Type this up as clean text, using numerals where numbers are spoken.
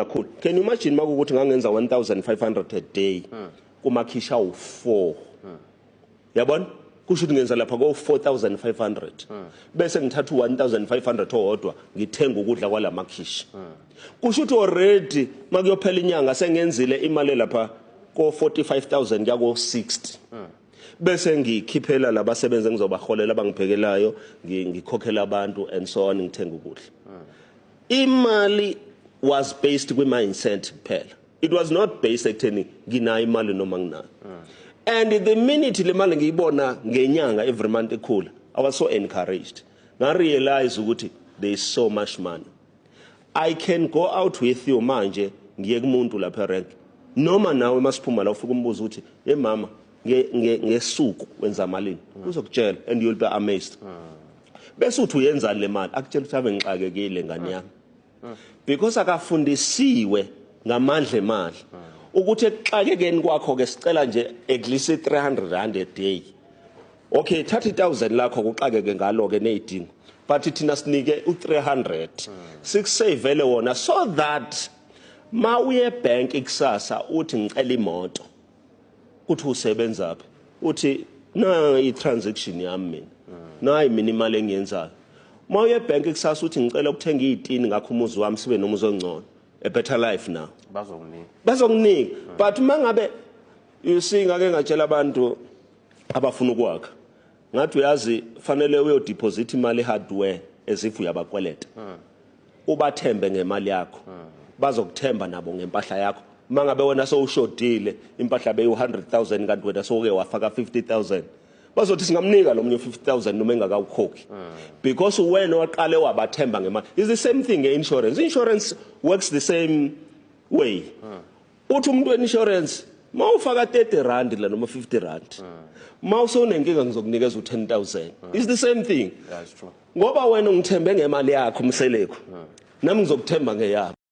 Kakhulu. Can you imagine makukuthi ngangenza 1500 a day kumakhisha awu4? Yabona, kusho ukuthi ngenza lapha ko 4500, bese ngithatha u1500 owodwa ngithenga ukudla kwalamakhishi. Kusho ukuthi already makuyophela inyanga sengenzile imali lapha ko 45,000 kuya ko 60, bese ngikhiphela labasebenzi engizobaholela, abangiphekelayo, ngikhokhela abantu and so on, ngithenga ukudla. Imali was based kwi-mindset kuphela. It was not based ekutheni nginayo imali noma nginayo. And the minute le mali ngiyibona ngenyanga, every month ikhula, I was so encouraged. Ngarealize ukuthi there is so much money. I can go out with you manje, ngiye kumuntu lapha erank, noma nawe masiphuma la, ufika umbuzo ukuthi, "Hey mama, ngesuku wenza malini?" Uzokutshela and you'll be amazed. Bese uthi, "Uyenzani le mali?" Akutshela ukuthi, "Ave ngixakekile, ngani yami," because akafundisiwe ngamandla emali ukuthi ekuxakekeni kwakho ke sicela nje at least R300 a day. Okay, thatha i1000 lakho kuxakeke ngalo ke nezidingo, but thina sinike u300 sikusavele wona so that ma uye bank ikusasa uthi, "Ngicela imoto," uthi, "Usebenza phi?" Uthi, "Na i-transaction yami mina, nayi mina imali engiyenzayo." Ma uye bank kusasa uthi, "Ngicela ukuthenga izitini ngakho umuzi wami, sibe nomuzi ongcono, a better life now," Bazokunika. Bazokunika. But mangabe, you see, ngake ngatshela abantu abafuna ukwakha, ngathi, "Uyazi, fanele uyodeposit imali hardware as if uyabakweleta, ubathembe ngemali yakho, bazokuthemba nabo ngempahla yakho." Mangabe wena sowushodile, impahla beyu 100,000, kanti wena sowuke wafaka 50,000, bazothi, "Singamnika lo munye 50,000 noma engakawukhokhi," because wena waqale wabathemba ngemali. Is the same thing nge-insurance. Insurance works the same way. Uthi umuntu we-insurance, mawufaka R30 la noma R50, mawusewunenkinga ngizokunikeza u10,000. Is the same thing. Yeah, it's true. Ngoba wena ungithembe ngemali yakho, Mseleku, nami ngizokuthemba ngeyami.